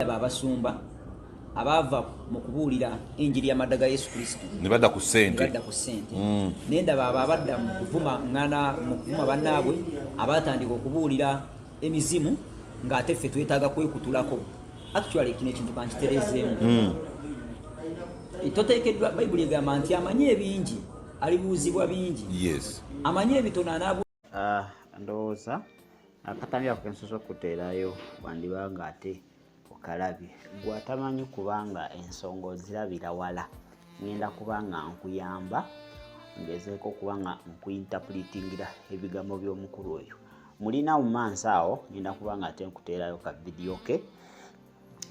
Abasumba abaava mu kubuulira enjiri y'amadda ga Yesu Kristo ne badda ku ssente. Badda ku ssente. Nendaba abo abadda mu kuvuma ŋŋana, mu kuvuma bannaabwe, abatandika okubuulira emizimu, ng'ate ffe twetaaga kwekutulako. Actually, kino ekintu kankitereezeemu. Toteekeddwa, Bayibuli egamba nti amanyi ebingi alibuuzibwa bingi, amanyi ebitono anaabu. Ah, ndowooza akatambi ako kensoose okuteerayo wandiba nga ate okalabye. Gwe atamanyi kubanga ensonga ozirabira wala, ngenda kuba nga nkuyamba, ngezeeko okuba nga nkuinterpretingira ebigambo by'omukulu oyo mulina mu maaso awo. Ngenda kuba nga ate nkuteerayo ka vidiyo ke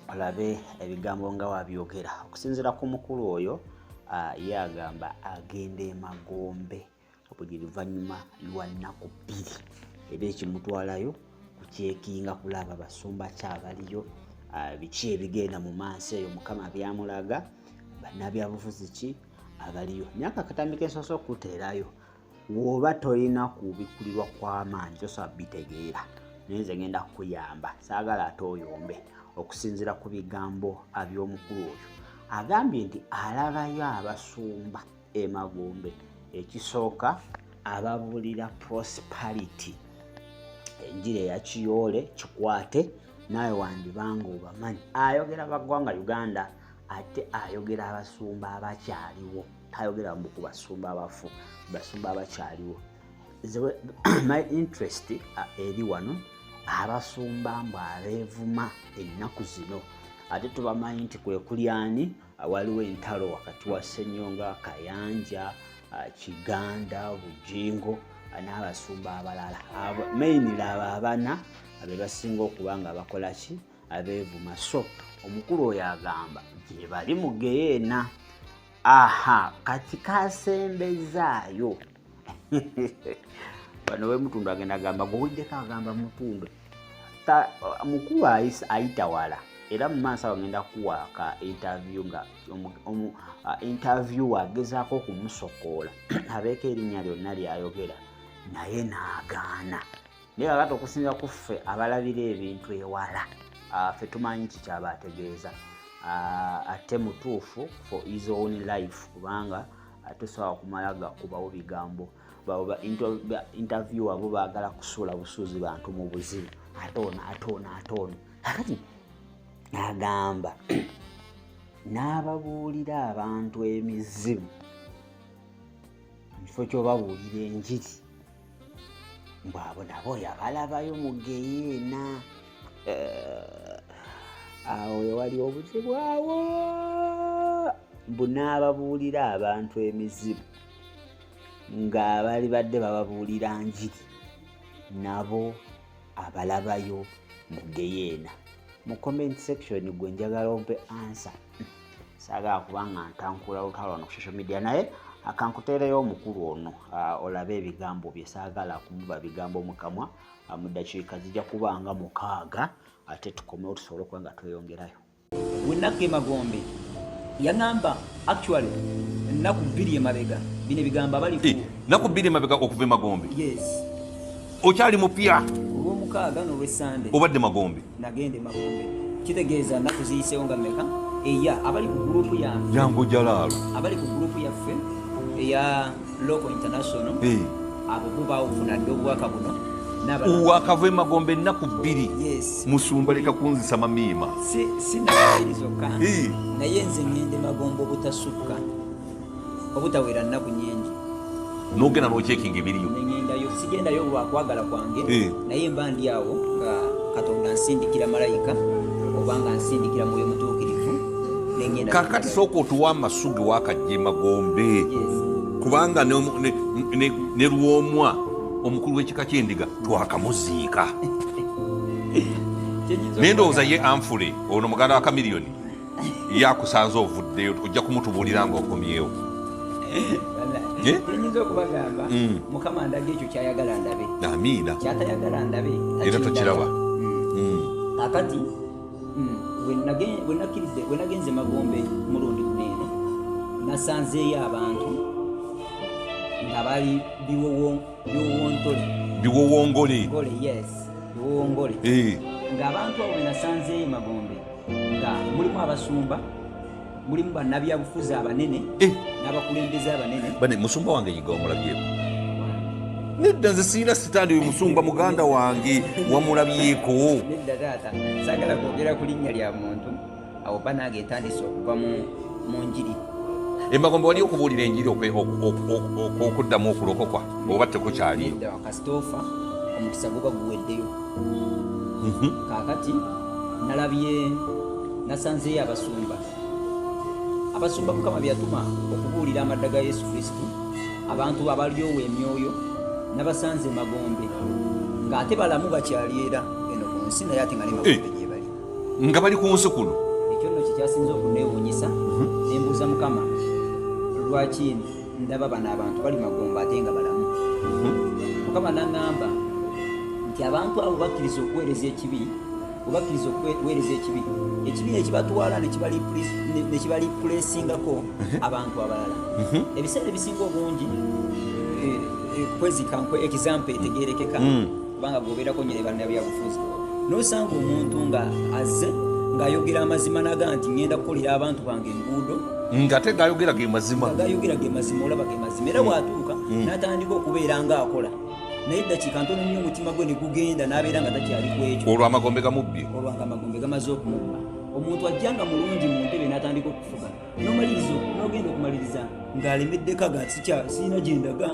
olabe ebigambo nga wabyogera. Okusinziira ku mukulu oyo, ye agamba agenda emagombe buli luvannyuma lwa nnaku 2, era ekimutwalayo kukyekinga, kulaba basumba ki abaliyo, biki ebigenda mu maaso eyo Mukama byamulaga, bannabyabufuzi ki abaliyo. Naye aka akatambi kensoose okuteerayo, woba tolina kubikulirwa kw'amaanyi tosobola bitegeera, naye nze ngenda kukuyamba, saagala ate oyombe. Okusinziira ku bigambo aby'omukulu oyo, agambye nti alabayo abasumba emagombe, ekisooka ababuulira prosperity, enjiri eya kiyoole kikwate, naawe wandibanga obamanyi. Ayogera baggwanga Uganda, ate ayogera abasumba abakyaliwo, tayogera mbu ku basumba abafu, basumba abakyaliwo. My interest eri wano, abasumba mbu abeevuma ennaku zino, ate tubamanyi nti kwe kuli ani, waliwo entalo wakati wa Ssenyonga, Kayanja, Kiganda, Bujingo n'abasumba abalala. Mainly abo abana be basinga okuba nga bakola ki, abeevuma. So omukulu oyo agamba gye bali mu geyeena. Aha, kati kasembezaayo bano wemutundu agenda agamba guwuliddeko, agamba mutundu mukulu ayita wala, era mu maaso awo ngenda kuwaaka interview nga interview agezaako okumusokoola abeeko erinnya lyonna lyayogera, naye n'agaana. Naye kakati okusinza ku ffe abalabira ebintu ewala, ffe tumanyi kikyaba ategeeza. Ate mutuufu for his own life, kubanga tosobola kumala gakubawo bigambo. Interview abo baagala kusuula busuuzi bantu mu buzibu, ate ono, ate ono, ate ono. Kakati agamba n'ababuulira abantu emizimu mu kifo ky'obabuulira enjiri, mbw abo nabo yabalabayo mu geyeena. Awo wewali obuzibu awo, mbu n'ababuulira abantu emizimu ng'abali badde bababuulira njiri, nabo abalabayo mu geyeena. Mu comment section gwe njagala ompe answer. Saagala kubanga ntankula lutalo wano ku social media, naye akankuteereyo omukulu ono, olabe ebigambo bye. Saagala kumuba bigambo mu kamwa. Mu ddakiika zijja kuba nga 6, ate tukomewo tusobole okuba nga tweyongerayo. Wenakka emagombe yaŋŋamba, actually ennaku 2 emabega, bino ebigambo abali ku Naku 2 emabega okuva emagombe? Yes. Okyali mupya? Olwomukaaga n'olwesande. Obadde Magombe? Nagenda emagombe, kitegeeza nnaku ziyiseewo nga mmeka? Eya abali ku gurupu yange, Jangu jalaalo. Abali ku gurupu yaffe eya Local International, abo bo bawufuna dde obubaka buno n'abalala. Wakava emagombe ennaku 2? Yes. Musumba, leka kunzisa mamiima. Si nnaku 2 zokka, naye nze ŋŋenda emagombe obutasukka, obutawera nnaku nyingi. N'ogenda n'okyekinga ebiriyo? Neŋŋendayo, sigendayo lwakwagala kwange, naye mba ndi awo nga Katonda nsindikira malayika oba nga nsindikira Mwoyo Mutuukirivu, neŋŋenda. Kakati sooka otuwa amasu ge wakajja emagombe. Yes. Kubanga ne Lwomwa omukulu w'ekika ky'endiga twakamuziika. Kyenyinza Naye ndowooza okubagamba. ye anfule ono muganda wa Kamiliyoni yakusanze ovuddeyo, ojja kumutubuulira ng'okomyewo. Eh? Kyenyinza okubagamba, Mukama ndaga ekyo kyayagala ndabe. Amiina. Kyatayagala ndabe, Era takindaga. tokiraba. Kakati bwe nagenze magombe mulundi guno eno, nasanzeeyo abantu nga bali biwowontole. Biwowongole. Ngole, yes, biwowongole. Ng'abantu abo be nasanzeeyo magombe Mulimu abasumba, mulimu bannabyabufuzi abanene n'abakulembeze abanene. Bane, musumba wange Yiga wamulabyeko? Nedda, nze sirina sitaani. Oyo musumba muganda wange, wamulabyeko? Nedda taata, saagala kwogera ku linnya lya muntu. Awo ba nange etandise okuva mu njiri. Emagombe wali okubuulira enjiri okuddamu okulokokwa oba tekukyaliyo? Nedda, kasitoofa omukisa guba guweddeyo. Kaakati nalabye, nasanzeeyo abasumba Mukama byatuma okubuulira amadda ga Yesu Kristo, abantu abalyowa emyoyo. Nabasanze magombe ng'ate balamu, bakyali era eno ku nsi, naye ate nga ne magombe gye bali. Nga bali ku nsi kuno? Ekyo nno kyekyasinze okuneewuunyisa. Nembuuza Mukama, lwaki ndaba bano abantu bali magombe ate nga balamu? Mukama naŋŋamba nti abantu abo bakkiriza okuweereza ekibi. Obakkiriza okuweereza ekibi, ekibi nekibatwala nekibalipuresingako abantu abalala. Ebiseera ebisinga obungi, kwezika nkwe example etegerekeka, kubanga gobeerako nyine bannabyabufuzi, nosanga omuntu nga azze ng'ayogera amazima, naga nti ngenda kukolera abantu bange enguudo. Nga te gayogera ge mazima. Nga gayogera ge mazima, olaba ge mazima. Era bw'atuuka n'atandika okubeera ng'akola, naye eddakiika ntono nnyo omutima gwe ne gugenda n'abeera nga takyali ku ekyo. Olwo amagombe gamubbye. Olwo nga amagombe gamaze okumubba. Omuntu ajja nga mulungi mu ntebe n'atandika okufuga, n'omaliriza, n'ogenda okumaliriza ng'alemeddeko, aga sirina gye ndaga,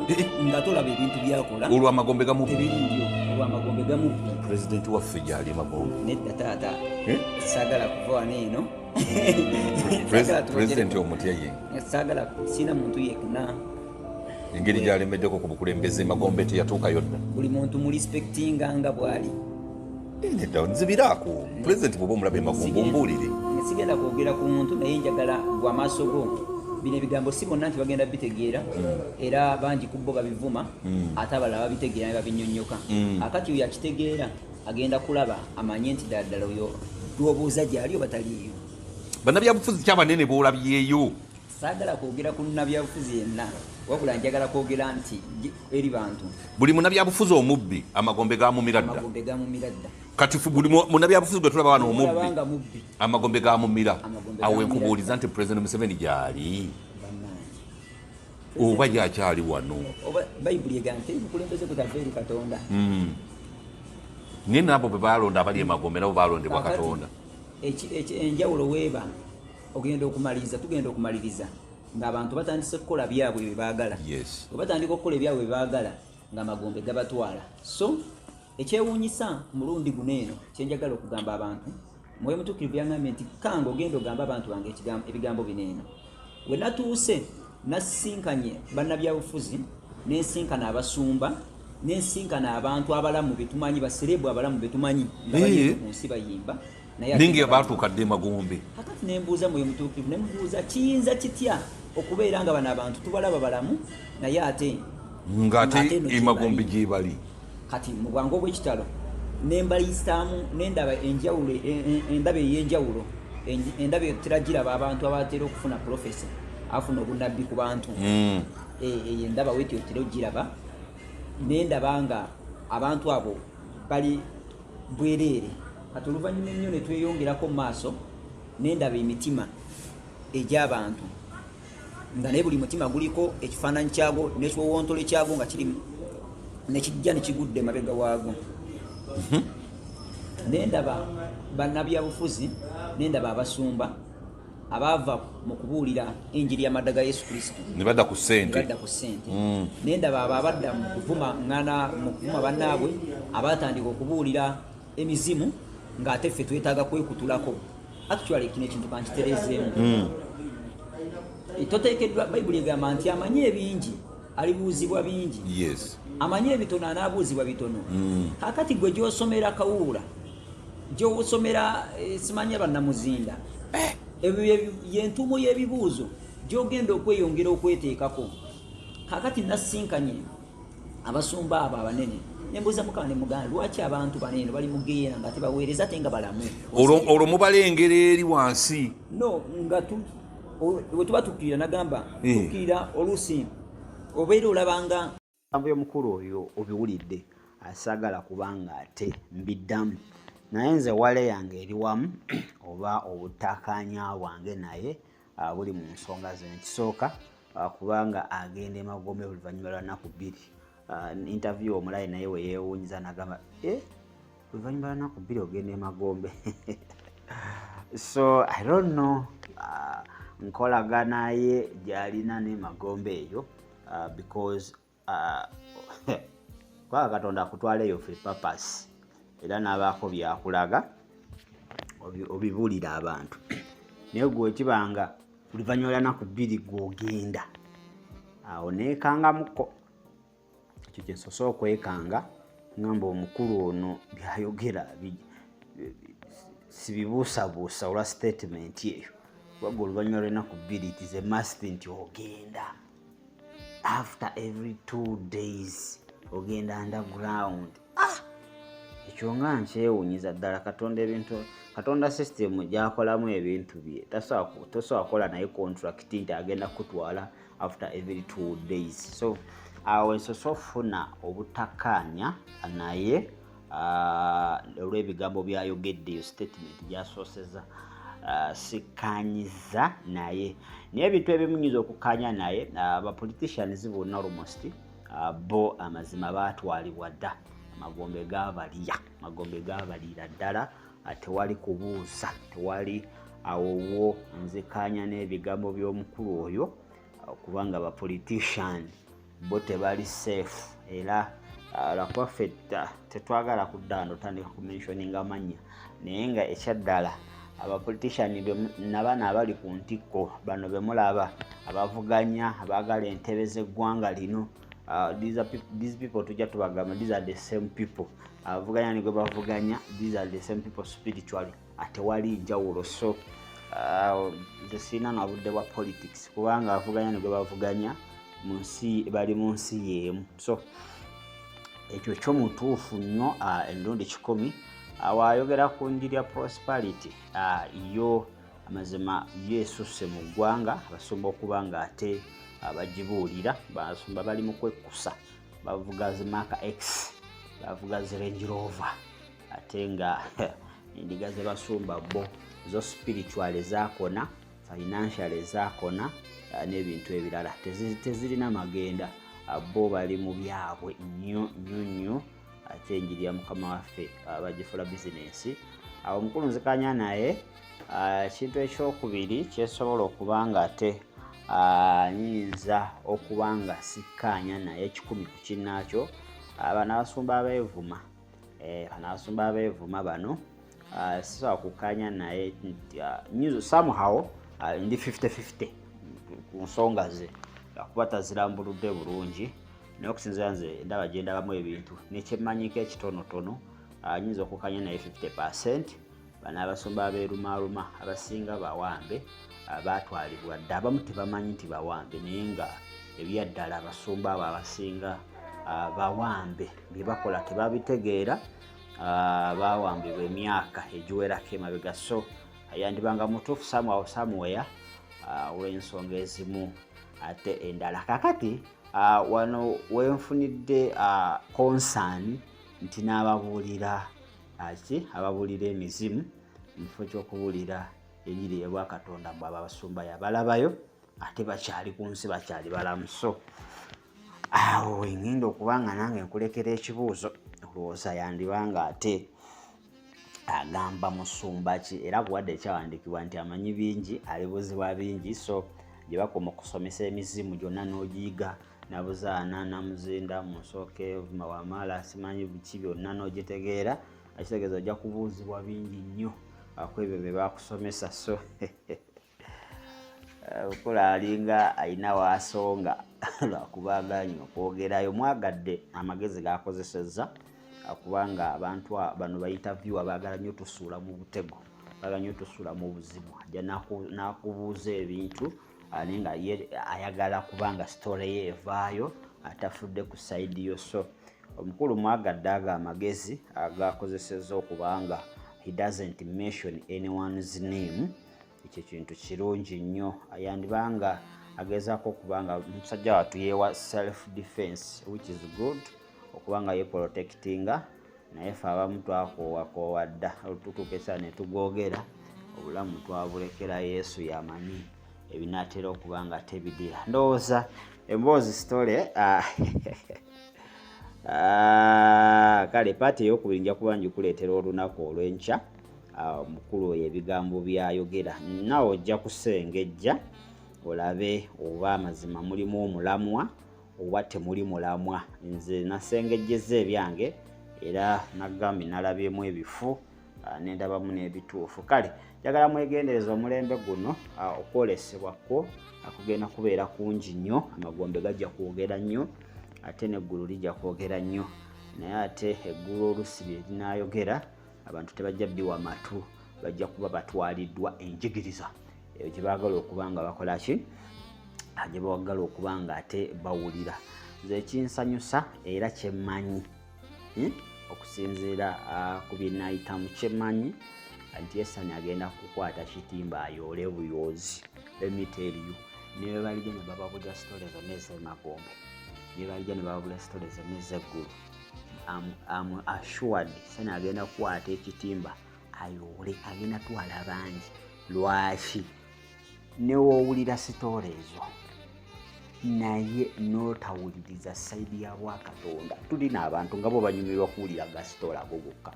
nga tolaba ebintu byakola. Olwo amagombe gamubbye. Tebiriiyo, olwo amagombe gamubbye. Pulezidenti waffe gyali emagombe? Nedda taata. Eh? Saagala kuva wano eno. Saagala twogere. Pulezidenti omutya ye? Saagala, sirina muntu yekna. Engeri gyalemeddeko ku bukulembeze, emagombe teyatuukayo dda? Buli muntu murespectinga nga bw'ali. Nedda, nzibiraako. Pulezidenti bwoba omulaba emagombe, ombuulire. Sigenda kwogera ku muntu, naye njagala gwe amaaso go bino ebigambo si bonna nti bagenda bitegeera, era bangi ku bo babivuma, ate abalala babitegeera ne babinyonnyoka. Akati oyo akitegeera agenda kulaba amanye nti ddala ddala oyo gwobuuza gyali oba taliiyo. Bannabyabufuzi kyabanene boolabyeyo? Saagala kwogera ku nnabyabufuzi yenna, wabula njagala kwogera nti eri bantu. Buli munnabyabufuzi omubbi amagombe gamumira dda? Amagombe gamumira dda. Kati buli munnabyabufuzi gwe tulaba wano omubbi, Olabanga mubbi, amagombe gamumira. Amagombe Awo gamumira. enkubuuliza nti Pulezidenti Museveni gyali Bannange. oba yakyali wano? Oba Bayibuli egamba nti bukulembeze butava eri Katonda. Naye naabo bwe balonda abali emagombe nabo balondebwa Kaakati, Katonda. Enjawulo weeba ogenda okumaliriza, tugenda okumaliriza ng'abantu batandise kukola byabwe bye baagala. Bwe batandika okukola ebyabwe bye baagala, ng'amagombe gabatwala. So ekyewuunyisa ku mulundi guno eno, kyenjagala okugamba abantu, Mwoyo Mutuukirivu yaŋŋambye nti kanga ogenda ogamba abantu bange ebigambo bino eno. We natuuse, nasinkanye bannabyabufuzi, nensinkana abasumba, nensinkana abantu abalamu betumanyi, baserebu abalamu betumanyi nga bali ku nsi bayimba, naye ate Naye nga batuuka dda emagombe. Kakati nembuuza Mwoyo Mutuukirivu, nemubuuza kiyinza kitya okubeera nga bano abantu tubalaba balamu, naye ate ng'ate eno gye emagombe bali. Gye bali. Kati mu bwangu obw'ekitalo nembaliyisaamu, nendaba enjawulo, endaba ey'enjawulo, endaba teragiraba abantu abatera okufuna prophecy, afuna obunabbi ku bantu. Eyo endaba wetyo tera ogiraba. Nendaba nga abantu abo bali bwereere. Kati oluvannyuma ennyo ne tweyongerako mu maaso, nendaba emitima egy'abantu nga naye buli mutima guliko ekifaananyi kyagwo n'ekiwowontole kyagwo, nga kiri nekijja nekigudde emabega waagwo. Nendaba bannabyabufuzi, nendaba abasumba abaava mu kubuulira enjiri y'amadda ga Yesu Kristo ne badda ku ssente. Badda ku ssente. Nendaba abo abadda mu kuvuma ŋŋana, mu kuvuma bannaabwe, abatandika okubuulira emizimu, ng'ate ffe twetaaga kwekutulako. Actually kino ekintu kankitereezeemu. Toteekeddwa, Bayibuli egamba nti amanyi ebingi alibuuzibwa bingi, amanyi ebitono anaabuuzibwa bitono. Kakati gwe gyosomera kawuula, gyosomera simanya bannamuzinda, ebyo yentuumo y'ebibuuzo gyogenda okweyongera okweteekako. Kakati nasinkanye abasumba abo abanene, nembuuza Mukama, nemugamba lwaki abantu bano eno bali mugeera nga tebaweereza ate nga balamu? Olwo mubalengera eri wansi? No, nga bwe tuba tukkirira, nagamba tukkirira, oluusi obeera olabanga Bigambo by'omukulu oyo obiwulidde, asaagala kubanga ate mbiddamu. Naye nze wale yange eri wamu oba obutakanya bwange naye buli mu nsonga zino. Ekisooka, kubanga agenda emagombe oluvannyuma lwa nnaku 2. Interview omulayi naye we yeewuunyiza n'agamba, "Eh, oluvannyuma lwa nnaku 2 ogenda emagombe?" So I don't know nkolagana ye gy'alina n'emagombe eyo, because kubanga Katonda akutwala eyo for purpose era n'abaako byakulaga obibuulira abantu. Naye gwe kibanga oluvannyuma lwa nnaku 2 gw'ogenda, awo neekangamuko. Ekyo kyensoose okwekanga, ngamba omukulu ono byayogera sibibuusabuusa olwa statement eyo, kubanga oluvannyuma lw'ennaku 2, it is a must nti ogenda. After every 2 days ogenda underground. Ah! Ekyo nga nkyewunyiza ddala. Katonda ebintu, Katonda system gyakolamu ebintu bye, tosobola kukola naye contract nti agenda kutwala after every 2 days. So awo ensose ofuna obutakkaanya naye olw'ebigambo byayogedde, eyo statement gyasooseza, sikkanyiza naye. Naye ebintu ebimu nyinza okukkaanya naye. Abapoliticians bonna almost, bo amazima baatwalibwa dda, amagombe gabalya, amagombe gabaliira ddala, tewali kubuuza, tewali awo. Wo nzikanya n'ebigambo by'omukulu oyo, kubanga abapolitician bo tebali safe. Era lwakuba ffe tetwagala kudda otandika kumentioninga amannya, naye nga ekyaddala abapolitician nabano abali ku ntikko bano bemulaba abavuganya abaagala entebe z'eggwanga lino, these people tujja tubagamba, these are the same people abavuganya ne gwe bavuganya, these are the same people spiritually, atewali njawulo. So nze sirina na budde bwa politics, kubanga avuganya ne gwe bavuganya mu nsi bali mu nsi y'emu. So ekyo kyo mutuufu nnyo, emirundi 100. Waayogera ku njiri ya prosperity, yo amazima yo esusse mu ggwanga. Abasumba okuba nga ate bagibuulira, basumba bali mu kwekkusa, bavuga zi Mark X, bavuga zi Range Rover, ate nga endiga ze basumba bo zo spiritual zaakona, financial zaakona, n'ebintu ebirala tezirina magenda. Bo bali mu byabwe nnyo nnyo nnyo, ate enjiri ya Mukama waffe bagifula bizinensi. Awo omukulu nzikanya naye. Ekintu ekyokubiri kyesobola okuba nga ate nyinza okuba nga sikkaanya naye 100 ku kinnaakyo, bano abasumba abeevuma, bano abasumba abeevuma bano, sisobola kukkaanya naye nti somehow ndi 50-50 ku nsonga ze, kuba tazirambuludde bulungi. Naye okusinziira nze ndaba gye ndabamu ebintu nekyemmanyiko ekitonotono, nyinza okukkaanya naye 50%. Bano abasumba abeerumaaluma abasinga bawambe, baatwalibwa dda. Abamu tebamanyi nti bawambe, naye nga ebyaddala abasumba abo abasinga bawambe, bye bakola tebabitegeera, bawambibwa emyaka egiwerako emabega. So yandibanga mutuufu somehow, somewhere, olw'ensonga ezimu ate endala. Kakati wano wenfunidde concern nti n'ababuulira ki, ababuulira emizimu mu kifo ky'okubuulira enjiri y'Obwakatonda, mbw abo abasumba yabalabayo ate bakyali ku nsi, bakyali balamu. So awo wengenda okuba nga nange nkulekera ekibuuzo, olowooza yandibanga ate agamba musumba ki? Era kuwadde ekyawandiikibwa nti amanyi bingi alibuuzibwa bingi. So gye bakoma okusomesa emizimu gyonna n'ogiyiga, nabuzaana, namuzinda, munsooke, wamala, simanyi biki byonna n'ogitegeera, ekitegeeza ojja kubuuzibwa bingi nnyo ku ebyo bye bakusomesa. So okola alinga alina wasonga lwakuba aganye okwogerayo. Mwagadde amagezi gakozesezza, kubanga abantu bano bayinterview abaagala nnyo tusuula mu butego, baagala nnyo tusuula mu buzibu. Ajja n'akubuuza ebintu, naye nga ye ayagala kubanga story ye evaayo, atafudde ku side yo. So omukulu mwagadde ago amagezi agakozesezza okubanga he doesn't mention anyone's name. Ekyo kintu kirungi nnyo. Yandibanga agezaako okubanga musajja wattu yeewa self defense, which is good, okubanga ye protectinga. Naye ffe abamu twakoowakoowa dda, olututuuka essaawa ne tugwogera, obulamu twabulekera Yesu, yamanyi ebinaatera okuba nga tebidira. Ndowooza emboozi story kale part eyokubiri nja kuba njikuleetera olunaku olw'enkya. Omukulu oyo ebigambo byayogera naawe ojja kusengejja olabe oba amazima mulimu omulamwa oba temuli mulamwa. Nze nasengejjeza ebyange era nagambye nalabyemu ebifu, nendabamu n'ebituufu. Kale njagala mwegendereza omulembe guno, okwolesebwa kwo kugenda kubeera kungi nnyo, amagombe gajja kwogera nnyo, ate n'eggulu lijja kwogera nnyo. Naye ate eggulu olusi bye linaayogera abantu tebajja biwa matu, bajja kuba batwaliddwa enjigiriza eyo gye baagala okuba nga bakola ki, gye baagala okuba nga ate bawulira. Nze ekinsanyusa era kyemmanyi, okusinziira ku bye naayitamu, kyemmanyi nti Esani agenda kukwata kitimba ayoole buyoozi. Let me tell you, ne bwe balijja ne bababuulira story zonna ez'emagombe, ne balijja ne bababuulira story zonna ez'eggulu, am assured Sani agenda kukwata ekitimba ayoole, agenda twala bangi. Lwaki? Newoowulira story ezo naye n'otawuliriza side ya bwakatonda, tulina abantu nga bo banyumirwa kuwulira ga story ago gokka.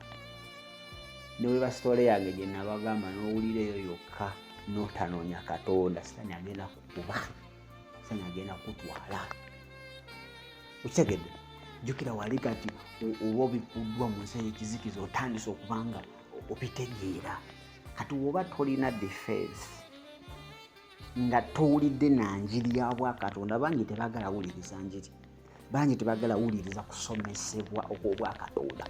Neweba story yange gye nabagamba n'owulira eyo yokka n'otanoonya Katonda, Sitaani agenda kukuba, Sitaani agenda kutwala. Okitegedde? Jjukira wali kati oba obikuddwa mu nsi ey'ekizikiza, otandise okuba nga obitegeera. Kati woba tolina defense nga towulidde na njiri ya bwakatonda, bangi tebagala wuliriza njiri, bangi tebagala wuliriza kusomesebwa okw'obwakatonda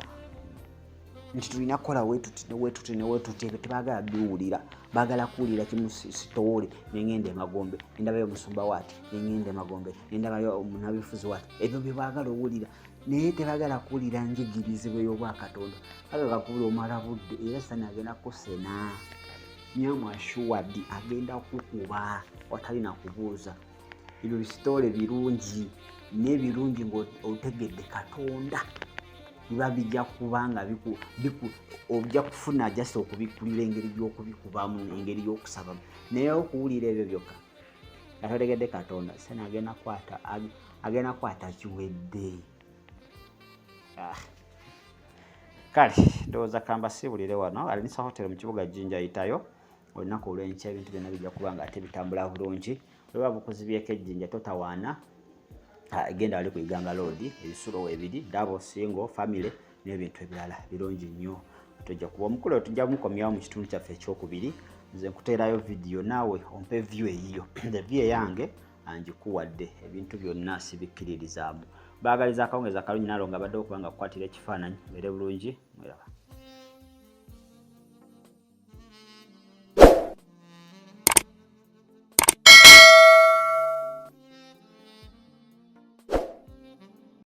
nti tulina kukola wetuti newetuti newetuti. Ebyo tebagala biwulira, bagala kuwulira kimu story. Nengenda emagombe nendabayo omusumba waati, nengenda emagombe nendabayo omunabifuzi waati. Ebyo byebagala owulira, naye tebagala kuwulira njigirizibwa ey'obwakatonda. Aga kakubula omala budde, era Sitani agenda kusena nyamu, assured agenda kukuba watali nakubuuza. Ebyo bi story birungi n'ebirungi ng'otegedde Katonda biba bijja kuba nga ojja kufuna just okubikkulira engeri y'okubikubamu, engeri y'okusabamu. Naye okuwulira ebyo byokka nga totegedde Katonda, Sitani agenda kukwata kiwedde. Kale ndowooza kambasiibulire wano Alinisa Hotel mu kibuga Jjinja. Yitayo olunaku olw'enkya, ebintu byonna bijja kuba nga ate bitambula bulungi. Olaba bukuzibyeko ejjinja, totawaana. Genda wali ku Iganga Road, ebisulo ebiri, double, single, family n'ebintu ebirala birungi nnyo. Tujja kuba omukulu, tujja mukomyawo mu kitundu kyaffe ekyokubiri. Nze nkuteerayo vidiyo, naawe ompe view eyiyo. The view eyange ngikuwadde, ebintu byonna sibikkiririzaamu. Baagaliza akawungezi akalungi. Nalo nga badde okuba nga kukwatira ekifaananyi, beere bulungi, mweraba.